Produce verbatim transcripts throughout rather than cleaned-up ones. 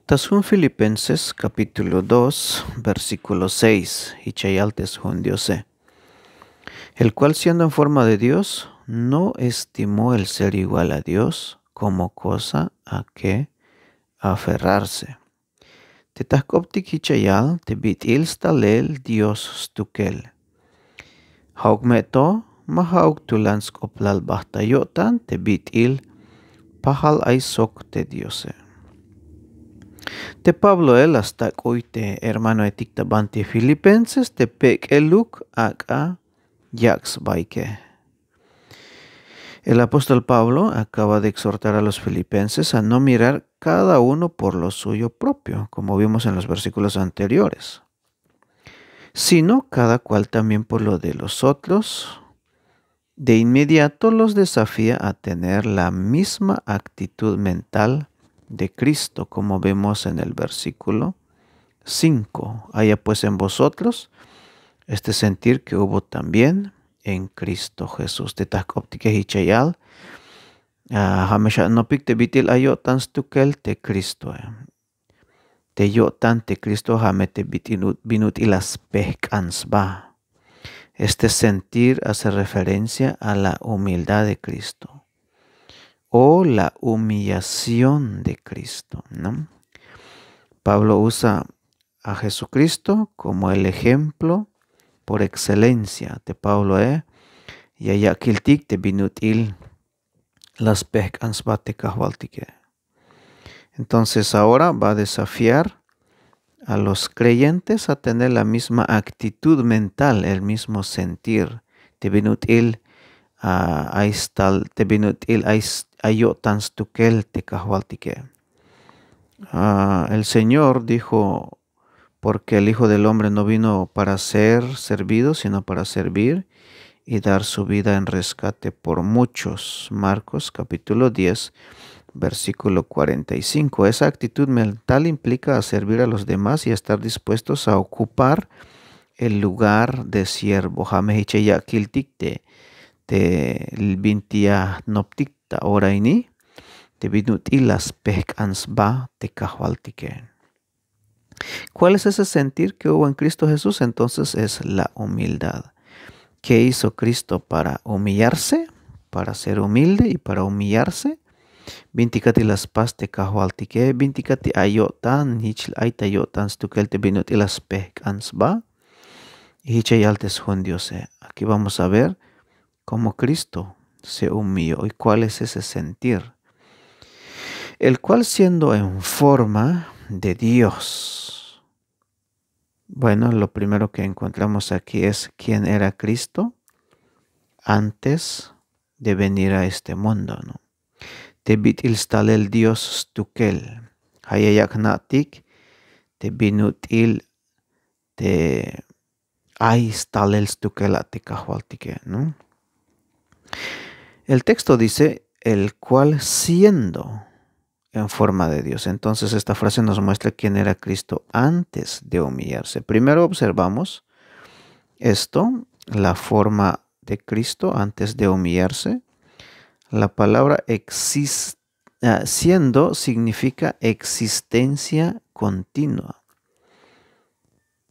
Ta sjun Filipenses capítulo dos, versículo seis, jich ya yal te sjun Diose: el cual, siendo en forma de Dios, no estimó el ser igual a Dios como cosa a que aferrarse. Te ta jk'optik jich ya yal te bit'il stalel Dios stukel. Ja'uk me to ma ja'uk tulan sk'oplal bajt ta yo'tan te bit'il pajal ay sok te Diose. Te Pabloe la stak'uy te hermanoetik ta banti Filipenses te pek'eluk ak'a yak' sbaike. El apóstol Pablo acaba de exhortar a los filipenses a no mirar cada uno por lo suyo propio, como vimos en los versículos anteriores, sino cada cual también por lo de los otros. De inmediato los desafía a tener la misma actitud mental de Cristo, como vemos en el versículo cinco. Haya pues en vosotros este sentir que hubo también en Cristo Jesús. Te ta jk'optike jich ya yal, ah, ja' me xanopik te bit'il ay yo'tan stukel te Cristoe. Te yo'tan te Cristo ja' me te bit'il ut-, bin ut'il la spejk'an sba. Este sentir hace referencia a la humildad de Cristo o la humillación de Cristo, ¿no? Pablo usa a Jesucristo como el ejemplo por excelencia. Te Pabloe ya yak' kiltik te bin ut'il la spejk'an sba te Kajwaltike. Entonces ahora va a desafiar a los creyentes a tener la misma actitud mental, el mismo sentir. Te bin ut'il, ah, ay stal, te bin ut'il ay s-, ay yo'tan stukel te Kajwaltike. Ah, el Señor dijo: porque el Hijo del Hombre no vino para ser servido, sino para servir y dar su vida en rescate por muchos. Marcos capítulo diez, versículo cuarenta y cinco. Esa actitud mental implica a servir a los demás y a estar dispuestos a ocupar el lugar de siervo. Ja' me jich ya yak' kiltik te, te binti ya jnoptik ta ora ini, te bin ut'il la spejk'an sba te Kajwaltike. ¿Cuál es ese sentir que hubo en Cristo Jesús? Entonces es la humildad. ¿Qué hizo Cristo para humillarse? Para ser humilde y para humillarse. Bintik k'at'il la spas te Kajwaltike, bintik k'at'il ay yo'tan, jich ay ta yo'tan stukel te bin ut'il la spejk'an sba. Y jich ya yal te sjun Diose. Aquí vamos a ver cómo Cristo se humilló y cuál es ese sentir. El cual, siendo en forma de Dios. Bueno, lo primero que encontramos aquí es quién era Cristo antes de venir a este mundo, ¿no? Te bit'il stalel Dios stukel. Ja' ya yak' jna'tik te bin ut'il te ay stalel stukel a te Kajwaltike, ¿no? El texto dice: el cual, siendo en forma de Dios. Entonces esta frase nos muestra quién era Cristo antes de humillarse. Primero observamos esto, la forma de Cristo antes de humillarse. La palabra exis-, ah, siendo significa existencia continua.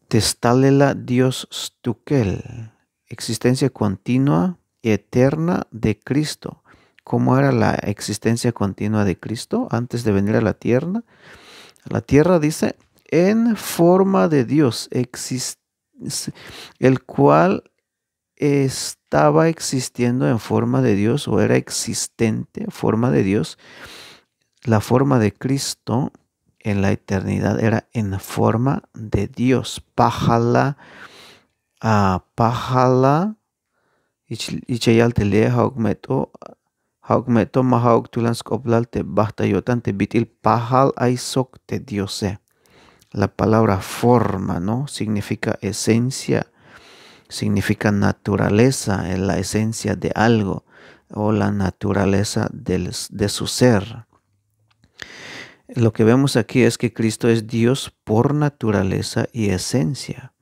Te stalela Dios stukel, existencia continua y eterna de Cristo. ¿Cómo era la existencia continua de Cristo antes de venir a la tierra? La tierra dice: en forma de Dios, exis-, el cual estaba existiendo en forma de Dios o era existente, forma de Dios. La forma de Cristo en la eternidad era en forma de Dios. Pajala, ah, pajala, jich, jich ya yal te le, ja'uk me to, ja'uk me to ma ja'uk tulan sk'oplal te bajt ta yo'tan te bit'il pajal ay sok te Diose. La palabra forma, ¿no? Significa esencia, significa naturaleza, eh, la esencia de algo o la naturaleza del, de su ser. Lo que vemos aquí es que Cristo es Dios por naturaleza y esencia.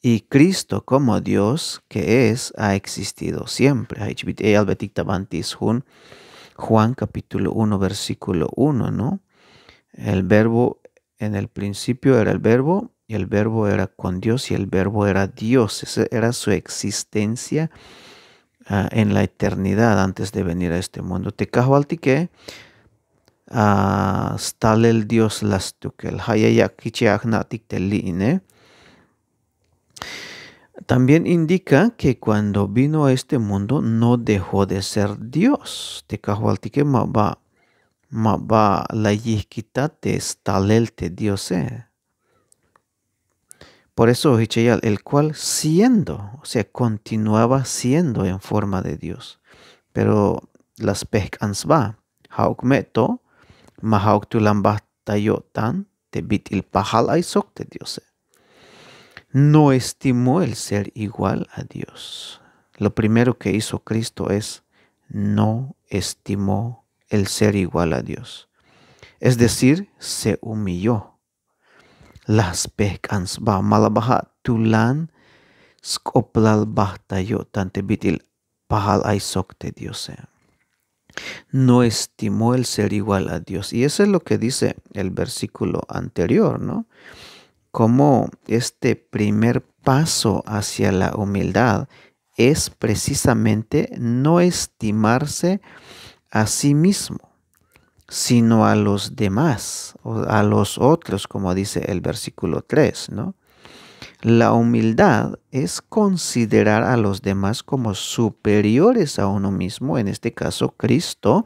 Y Cristo como Dios que es, ha existido siempre. Jich bit'il ya yalbetik ta banti sjun Juan capítulo uno, versículo uno, ¿no? El verbo en el principio era el Verbo, y el Verbo era con Dios, y el Verbo era Dios. Esa era su existencia, ah, en la eternidad antes de venir a este mundo. Te kajwaltike, ah, stalel Dios la stukel. Ja' ya yak' jich ya jna'tik te li'ine. También indica que cuando vino a este mundo no dejó de ser Dios. Te kajwaltike ma ba, ma ba la yijkitat te stalel te Diose. Por eso jich ya yal, el cual siendo, o sea, continuaba siendo en forma de Dios. Pero la spejk'an sba, ja'uk me to, ma ja'uk tulan bajt ta yo'tan te bit'il pajal ay sok te Diose. No estimó el ser igual a Dios. Lo primero que hizo Cristo es no estimó el ser igual a Dios. Es decir, se humilló. La spejk'an sba, ma la ba ja' tulan sk'oplal bajt ta yo'tan te bit'il pajal ay sok te Diose. No estimó el ser igual a Dios. Y eso es lo que dice el versículo anterior, ¿no? Como este primer paso hacia la humildad es precisamente no estimarse a sí mismo, sino a los demás, o a los otros, como dice el versículo tres, ¿no? La humildad es considerar a los demás como superiores a uno mismo. En este caso, Cristo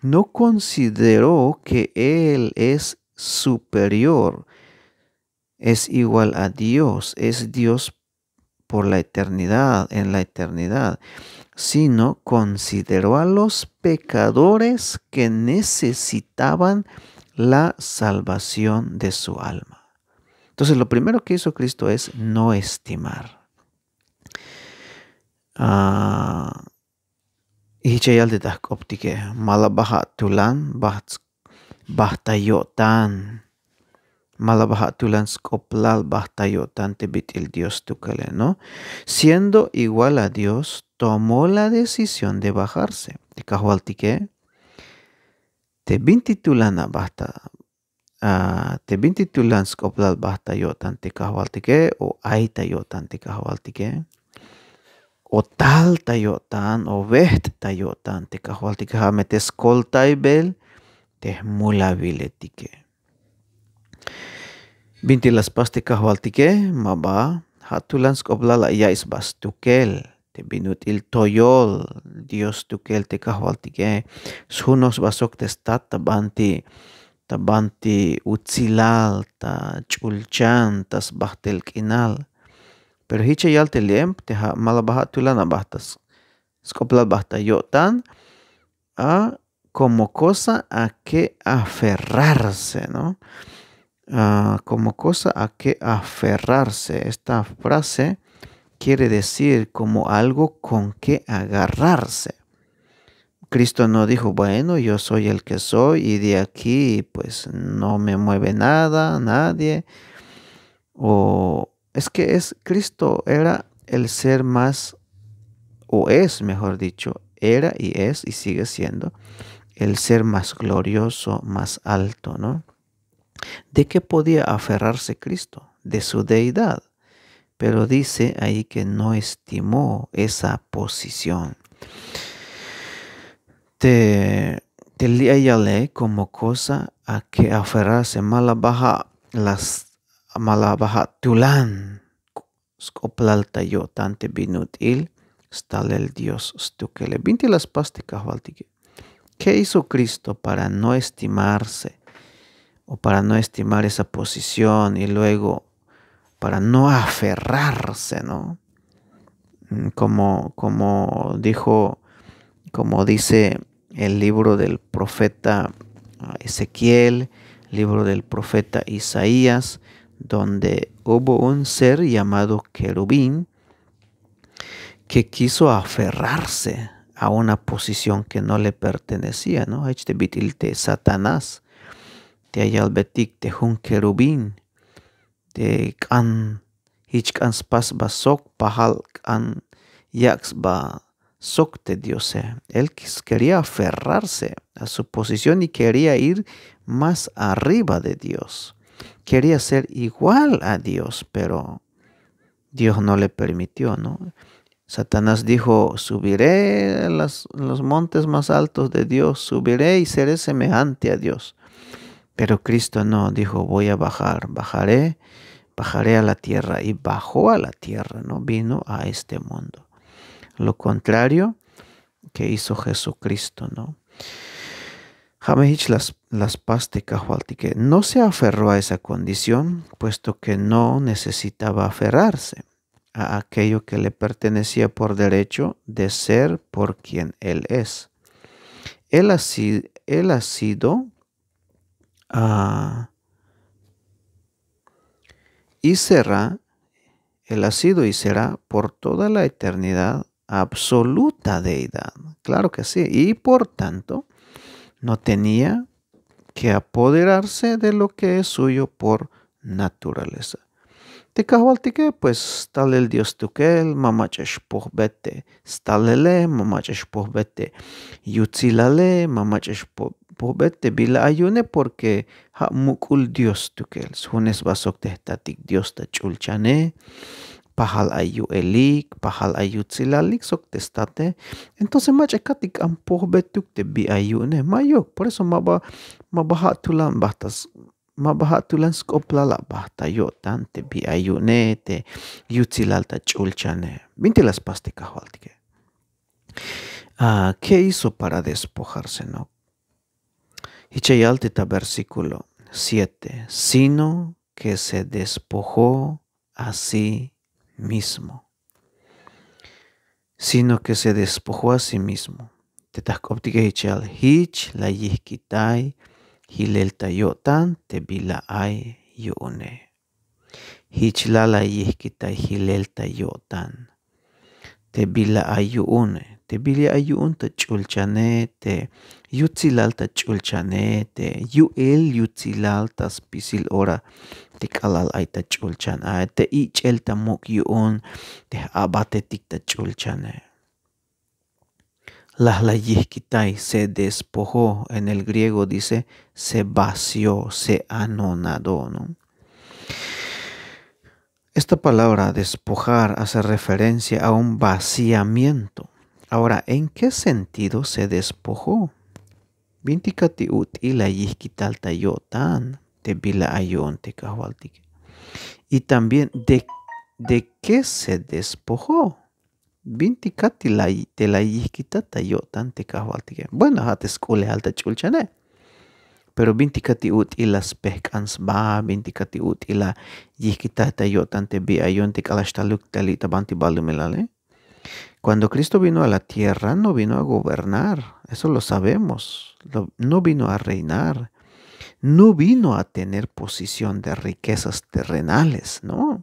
no consideró que Él es superior, es igual a Dios, es Dios por la eternidad, en la eternidad, sino consideró a los pecadores que necesitaban la salvación de su alma. Entonces, lo primero que hizo Cristo es no estimar. Ah, y jich ya yal te ta jk'optike, ma la ba ja' tulan bajt, bajt ta yo'tan. Ma la ba ja' tulan sk'oplal bajt ta yo'tan te bit'il Dios stukele, ¿no? Siendo igual a Dios, tomó la decisión de bajarse. Te kajwaltike, te binti tulan a bajt ta, ah, te binti tulan sk'oplal bajt ta yo'tan te kajwaltike, o ay ta yo'tan te kajwaltike, o tal ta yo'tan, o bejt ta yo'tan te kajwaltike, ja' me te skoltaybel te jmulawiletike. Binti la spas te kajwaltike, ma ba ja' tulan sk'oplal la ya'iy sba stukel te bin ut'il toyol Dios stukel te kajwaltike, sjunoj sba sok te stat ta banti, ta banti utsilal, ta ch'ulchan, ta sbajtel k'inal. Pero jich ya yal te li'em, te ja' ma la ba ja' tulan a bajt ta s-, sk'oplal bajt ta yo'tan, a como cosa a que aferrarse, ¿no? Ah, como cosa a que aferrarse. Esta frase quiere decir como algo con que agarrarse. Cristo no dijo, bueno, yo soy el que soy y de aquí pues no me mueve nada, nadie. O es que es, Cristo era el ser más, o es, mejor dicho, era y es y sigue siendo el ser más glorioso, más alto, ¿no? ¿De qué podía aferrarse Cristo? De su deidad. Pero dice ahí que no estimó esa posición. Te, te li'ayale como cosa a que aferrarse, ma la ba ja' las, ma la ba ja' tulan sk'oplal ta yo'tan te bin ut'il stalel Dios stukele. Binti la spas te kajwaltike. ¿Qué hizo Cristo para no estimarse o para no estimar esa posición y luego para no aferrarse, ¿no? Mm, como, como dijo, como dice el libro del profeta, ah, Ezequiel, libro del profeta Isaías, donde hubo un ser llamado querubín que quiso aferrarse a una posición que no le pertenecía, ¿no? Jich te bit'il te Satanás, te ya yalbetik te jun querubín, te k'an, jich k'an spas sba sok, pajal k'an yak' sba sok te Diose. Él quis-, quería aferrarse a su posición y quería ir más arriba de Dios. quería ser igual a Dios, pero Dios no le permitió, ¿no? Satanás dijo: "Subiré a las- los montes más altos de Dios, subiré y seré semejante a Dios". Pero Cristo no, dijo: "Voy a bajar, bajaré, bajaré a la tierra". Y bajó a la tierra, ¿no? Vino a este mundo. Lo contrario que hizo Jesucristo, ¿no? Ja' me jich la spas te Kajwaltike. No se aferró a esa condición, puesto que no necesitaba aferrarse a aquello que le pertenecía por derecho de ser por quien él es. Él ha, si- él ha sido, ah, y será, él ha sido y será por toda la eternidad absoluta deidad. Claro que sí. Y por tanto, no tenía que apoderarse de lo que es suyo por naturaleza. Te Kajwaltike, pues, stalel Dios stukel, ma mach'a xpojbet te stalele, ma mach'a xpojbet te yutsilale, ma mach'a xpojbet te bila ay yu'une, porque ja' muk'ul Dios stukel. Sjune sba sok te jtatik Dios ta ch'ulchane, pajal ay yu'elik, pajal ay yutsilalik sok te state. Entonces mach'a katik k'an pojbetuk te bi ay yu'une, ma'yuk. Por eso ma ba, ma ba ja' tulan bajtas ma ba ja' tulan sk'oplal a bajt ta yo'tan te bi ay yu'une, te yutsilal ta ch'ulchane. Binti la spas te Kajwaltike. Ah, ¿qué hizo para despojarse, no? Jich ya yal te ta versículo siete, sino que se despojó a sí mismo. Sino que se despojó a sí mismo. Te ta jk'optike jich ya yal, jich la yijkitay jilel ta yo'tan te bila ay yu'une. Jich la la yijkitay jilel ta yo'tan te bila ay yu'une, te bila ay yu'un ta ch'ulchane, te yutsilal ta ch'ulchane, te yu'el yutsilal ta spisil ora te k'alal ay ta ch'ulchan, a te ich'el ta muk' yu'un, te j-abatetik ta ch'ulchane. Laj la yijkitay, se despojó, en el griego dice, se vació, se anonadó, ¿no? Esta palabra despojar hace referencia a un vaciamiento. Ahora, ¿en qué sentido se despojó? Binti kati ut'il la yijkital ta yo'tan te bila ay yu'un te Kajwaltik. Y también, ¿de, de qué se despojó? Binti kati la, te la yijkital ta yo'tan te Kajwaltike. Bueno, ja' te sk'ulejal ta ch'ulchane. Pero binti kati ut'il la spejk'an sba, binti kati ut'il la yijkital ta yo'tan te bi ay yu'un te k'alal xtaluk ta li' ta banti balumilale. Cuando Cristo vino a la tierra, no vino a gobernar, eso lo sabemos. Lo- no vino a reinar, no vino a tener posición de riquezas terrenales, ¿no?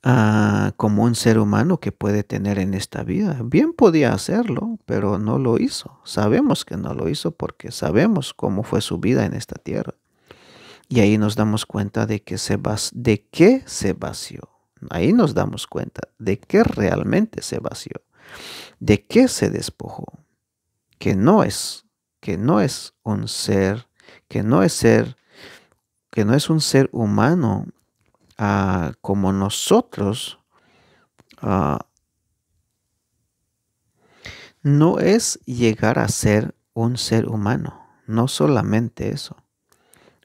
Ah, como un ser humano que puede tener en esta vida. Bien podía hacerlo, pero no lo hizo. Sabemos que no lo hizo porque sabemos cómo fue su vida en esta tierra. Y ahí nos damos cuenta de que se vas, de qué se vació. Ahí nos damos cuenta de qué realmente se vació, de qué se despojó, que no es, que no es un ser, que no es ser, que no es un ser humano, ah, como nosotros, ah, no es llegar a ser un ser humano, no solamente eso.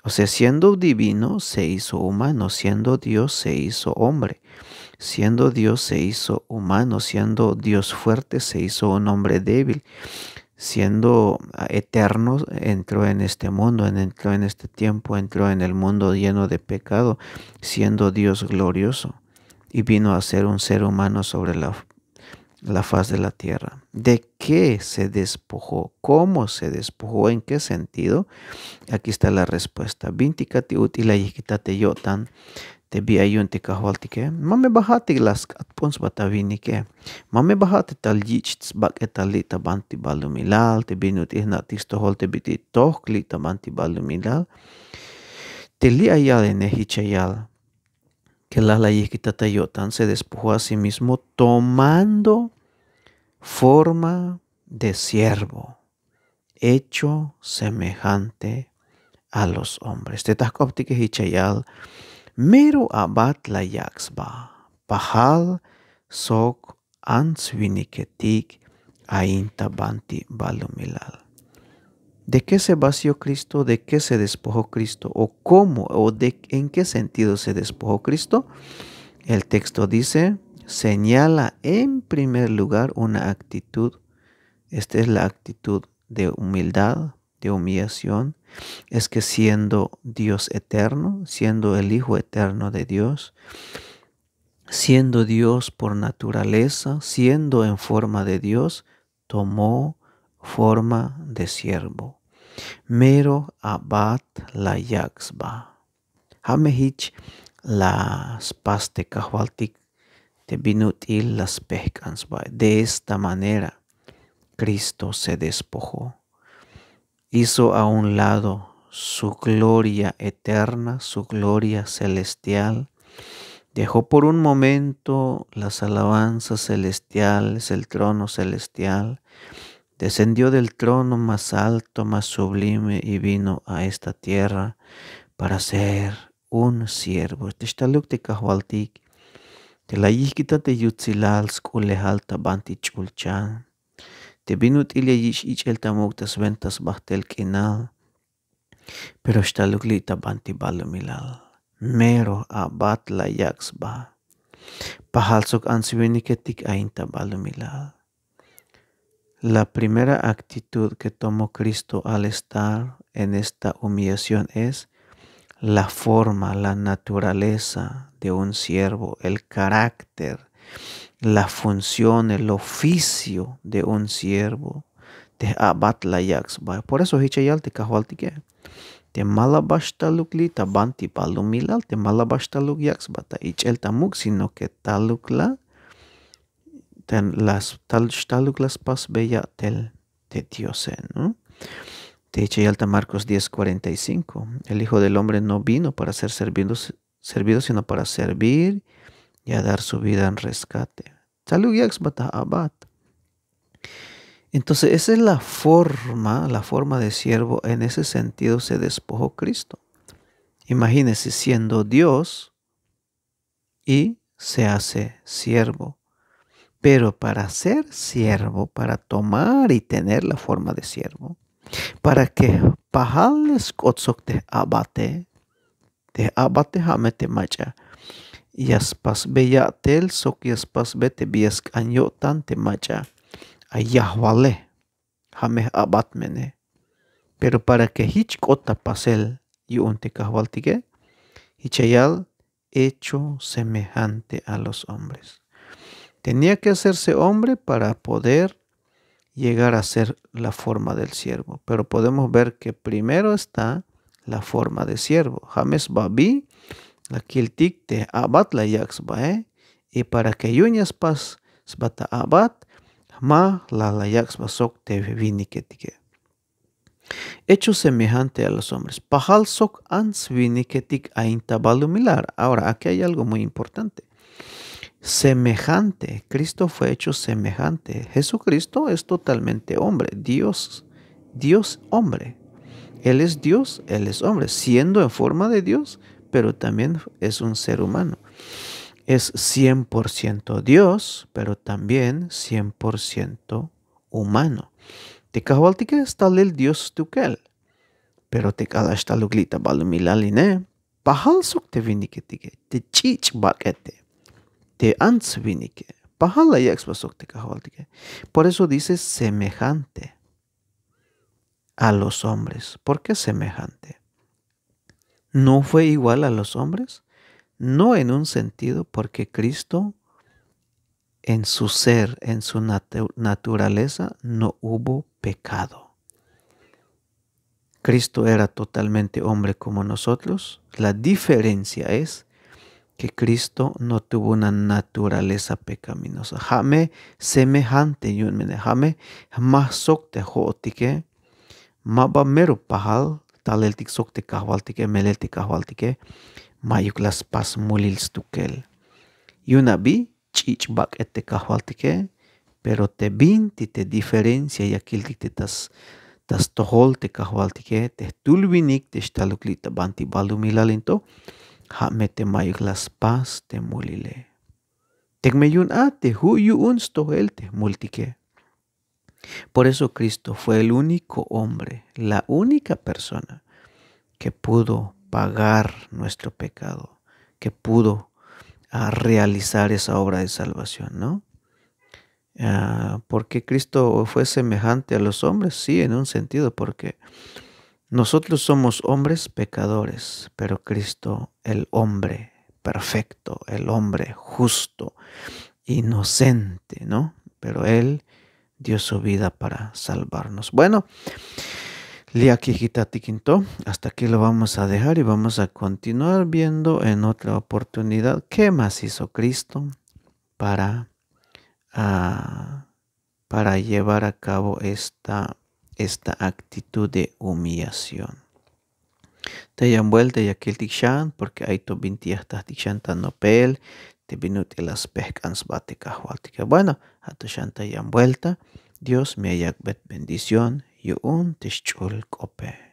O sea, siendo divino, se hizo humano, siendo Dios, se hizo hombre, siendo Dios, se hizo humano, siendo Dios fuerte, se hizo un hombre débil, siendo, ah, eterno, entró en este mundo, en- entró en este tiempo, entró en el mundo lleno de pecado, siendo Dios glorioso, y vino a ser un ser humano sobre la la faz de la tierra. ¿De qué se despojó? ¿Cómo se despojó? ¿En qué sentido? Aquí está la respuesta. Binti kati ut'il la yijkital te yo'tan te bi ay yu'un te Kajwaltike. Ma me ba ja'tik la sk'atp'un sba ta winike. Ma me ba ja'tik tal yich' sbak'etal li' ta banti balumilal, te bin ut'il jna'tik stojol te bit'il tojk li' ta banti balumilal. Te li' ay yalene, jich ya yal. Que la la yijkital ta yo'tan, se despojó a sí mismo tomando forma de siervo, hecho semejante a los hombres. Te ta jk'optike jich ya yal, mero abat la yak' sba, pajal sok ants-winiketik ain ta banti balumilal. ¿De qué se vació Cristo? ¿De qué se despojó Cristo? ¿O cómo? ¿O de, en qué sentido se despojó Cristo? El texto dice, señala en primer lugar una actitud. Esta es la actitud de humildad, de humillación. Es que siendo Dios eterno, siendo el Hijo eterno de Dios, siendo Dios por naturaleza, siendo en forma de Dios, tomó forma de siervo. Mero abat la yak' sba. Ja' me jich la spas te kajwaltik te bin ut'il la spejk'an sba. De esta manera, Cristo se despojó. Hizo a un lado su gloria eterna, su gloria celestial. Dejó por un momento las alabanzas celestiales, el trono celestial. Descendió del trono más alto, más sublime, y vino a esta tierra para ser un siervo. Te xtaluk te kajwaltik te la yijkita te yutsilal sk'ulejal ta banti ch'ulchan. Te bin ut'il ya yich' ich'el ta muk' ta swenta sbajtel k'inal. Pero xtaluk li' ta banti balumilal. Mero abat la yak' sba. Pajal sok ants-winiketik ain ta balumilal. La primera actitud que tomó Cristo al estar en esta humillación es la forma, la naturaleza de un siervo, el carácter, la función, el oficio de un siervo. Te abat la yak' sba. Por eso jich ya yal te kajwaltike. Te ma la ba xtaluk li' ta banti balumilal, te ma la ba xtaluk yak' sba ta ich'el ta muk', sino que taluk la, te la s-, tal, xtaluk la spasbey ya'tel te Diose, ¿no? Te jich ya yal ta Marcos diez cuarenta y cinco. El Hijo del Hombre no vino para ser servido, servido, sino para servir y a dar su vida en rescate. Taluk yak' sba ta abat. Entonces, esa es la forma, la forma de siervo. En ese sentido se despojó Cristo. Imagínese, siendo Dios y se hace siervo. Pero para ser siervo, para tomar y tener la forma de siervo, para que pajal sk'ot sok te abate, te abate ja' me te mach'a ya spasbe ya'tel sok ya spasbe te bi ya sk'an yo'tan te mach'a ay yajwale. Ja' me abat mene. Pero para que jich k'ot ta pasel yu'un te kajwaltike, jich ya yal hecho semejante a los hombres. Tenía que hacerse hombre para poder llegar a ser la forma del siervo. Pero podemos ver que primero está la forma de siervo. Ja' me sbabi la kiltik te abat la yak' sbae. Y para que yu'un ya spas sba ta abat, ma la la yak' sba sok te winiketike. Hecho semejante a los hombres. Pajal sok ants-winiketik ain ta balumilal. Ahora, aquí hay algo muy importante. Semejante. Cristo fue hecho semejante. Jesucristo es totalmente hombre. Dios, Dios hombre. Él es Dios, él es hombre, siendo en forma de Dios, pero también es un ser humano. Es cien por ciento Dios, pero también cien por ciento humano. Te kajwaltike stalel Dios stukel. Pero te k'alal xtaluk li' ta balumilal ine, pajal sok te winiketike, te ch'ich' bak'ete, te ants-winike, pajal la yak' sba sok te kajwaltike. Por eso dice semejante a los hombres. ¿Por qué semejante? ¿No fue igual a los hombres? No en un sentido, porque Cristo en su ser, en su natu-, naturaleza, no hubo pecado. Cristo era totalmente hombre como nosotros. La diferencia es que Cristo no tuvo una naturaleza pecaminosa. Ja' me semejante yu'un mene, ja' me jma sok te jo'otike, ma ba mero pajal taleltik sok te kajwaltike, melel te kajwaltike ma'yuk la spas mulil stukel. Yu'un abi ch'ich' bak'et te kajwaltike, pero te binti te diferencia ya kiltik te ta s-, ta stojol te kajwaltike te jtul winik te xtaluk li' ta bantibal umilal into. Ja' me te mayuk la spas te mulile. Tek me yu'un a te ju' yu'un stojel te jmultike. Por eso Cristo fue el único hombre, la única persona que pudo pagar nuestro pecado, que pudo ah, realizar esa obra de salvación, ¿no? Ah, porque Cristo fue semejante a los hombres, sí, en un sentido, porque nosotros somos hombres pecadores, pero Cristo, el hombre perfecto, el hombre justo, inocente, ¿no? Pero Él dio su vida para salvarnos. Bueno, li'ak jikitatik into, hasta aquí lo vamos a dejar y vamos a continuar viendo en otra oportunidad qué más hizo Cristo para, ah, para llevar a cabo esta, esta actitud de humillación. Te yan buelta ya kiltik xan, porque ay to bin te ya jtajtik xan ta nopel te bin ut'il la spejk'an sba te kajwaltike. Bueno, a to xan ta yan buelta. Dios me ya yak'bet bendición yu'un te xch'ul k'ope.